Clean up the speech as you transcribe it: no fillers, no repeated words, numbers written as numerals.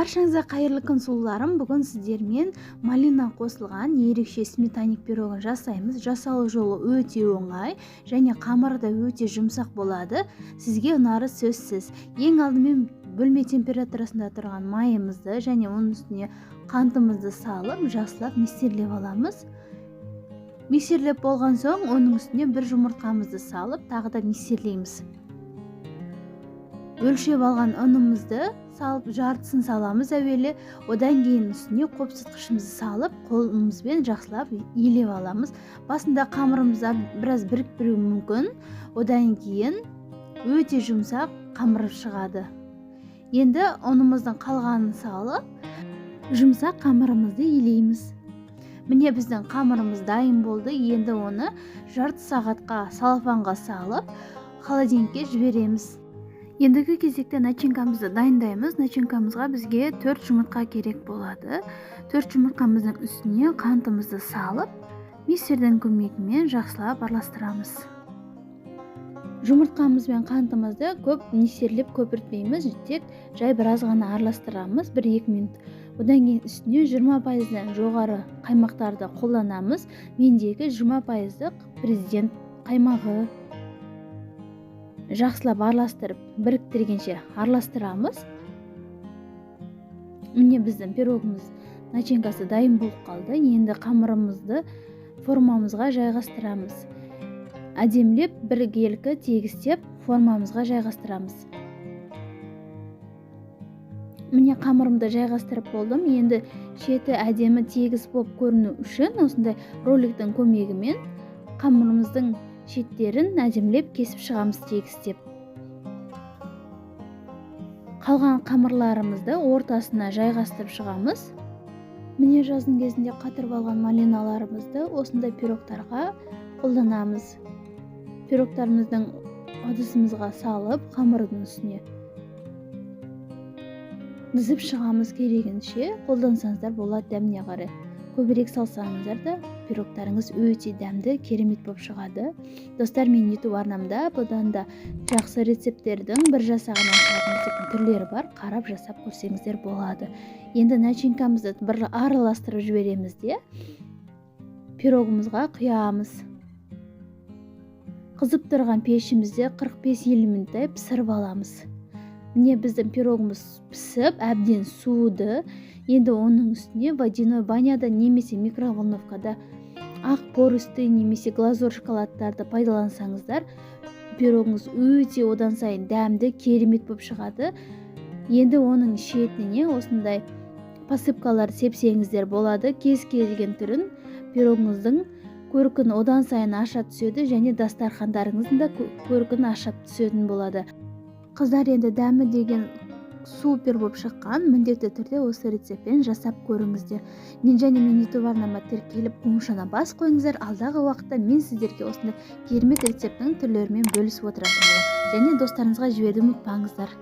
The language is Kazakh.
Баршаңызға қайырлы күн, сұлуларым! Бүгін сіздермен малина қосылған ерекше сметанник пирогын жасаймыз. Жасалу жолы өте оңай және қамыры да өте жұмсақ болады. Сізге ұнары сөзсіз. Ең алдымен бөлме температурасында тұрған майымызды және оның үстіне қантымызды салып, жақсылап миксерлеп аламыз. Миксерлеп болған соң, оның үстіне бір жұмыртқамызды салып, тағы да миксерлейміз. Өлшеп алған ұнымызды салып, жартысын саламыз әуелі, одан кейін үстіне қопсытқышымызды салып, қолымызбен жақсылап илеп аламыз. Басында қамырымыз біраз біріктіруі мүмкін, одан кейін өте жұмсақ қамыр шығады. Енді ұнымыздың қалғанын салып, жұмсақ қамырымызды илейміз. Міне, біздің қамырымыз дайын болды. Енді оны жарты сағатқа салафанға салып, холодильникке жібереміз. Ендігі кезекте начинкамызды дайындаймыз. Начинкамызға бізге 4 жұмыртқа керек болады. 4 жұмыртқамыздың үстіне қантымызды салып, миксердің көмегімен жақсылап араластырамыз. Жұмыртқамыз бен қантымызды көп миксерлеп көпіртпейміз, тек жай біраз ғана араластырамыз, 1-2 минут. Одан кейін үстіне 20%-дан жоғары қаймақтарды қолданамыз. Мендегі 20%-дық Президент қаймағы. Жақсылап араластырып, біріктіргенше араластырамыз. Міне, біздің пирогымыз начинкасы дайын болып қалды. Енді қамырымызды формамызға жайғастырамыз. Әдемілеп, біркелкі тегістеп, формамызға жайғастырамыз. Міне, қамырымды жайғастырып болдым. Енді шеті әдемі тегіс болып көріну үшін осындай роликтің көмегімен қамырымыздың шеттерін әдемілеп кесіп шығамыз тегістеп. Қалған қамырларымызды ортасына жайғастырып шығамыз. Міне, жаздың кезінде қатырып алған малиналарымызды осындай пирогтарға қолданамыз. Пирогтарымыздың ыдысымызға салып, қамырдың үстіне дізіп шығамыз. Керегінше қолдансаңыздар болады, дәміне қарай көбірек салсаңыздар да, пирогтарыңыз өте дәмді, керемет болып шығады. Достар, менің Ютуб арнамда бұдан да жақсы рецепттердің, бір жасағаннан шығатын рецепттің түрлері бар, қарап жасап көрсеңіздер болады. Енді начинкамызды бір араластырып жібереміз де, пирогымызға құямыз. Қызып тұрған пешімізде 45-50 минуттай пісіріп аламыз. Міне, біздің пирогымыз пісіп, әбден суыды. Енді оның үстіне водяной баняда немесе микроволновкада ақ пористый немесе глазурь шоколадтарды пайдалансаңыздар, пирогыңыз өте одан сайын дәмді, керемет болып шығады. Енді оның шетіне осындай посыпкалар сепсеңіздер болады, кез келген түрін. Пирогыңыздың көркін одан сайын аша түседі және дастархандарыңыздың да көркін аша түсетін болады. Қыздар, енді дәмі деген супер болып шыққан. Міндетті түрде осы рецептпен жасап көріңіздер. Мен және менің Ютуб арнама тіркеліп, қоңыршаны басып қойыңыздар. Алдағы уақытта мен сіздерге осындай керемет рецепттің түрлерімен бөлісіп отыратын боламын және достарыңызға жіберуді ұмытпаңыздар.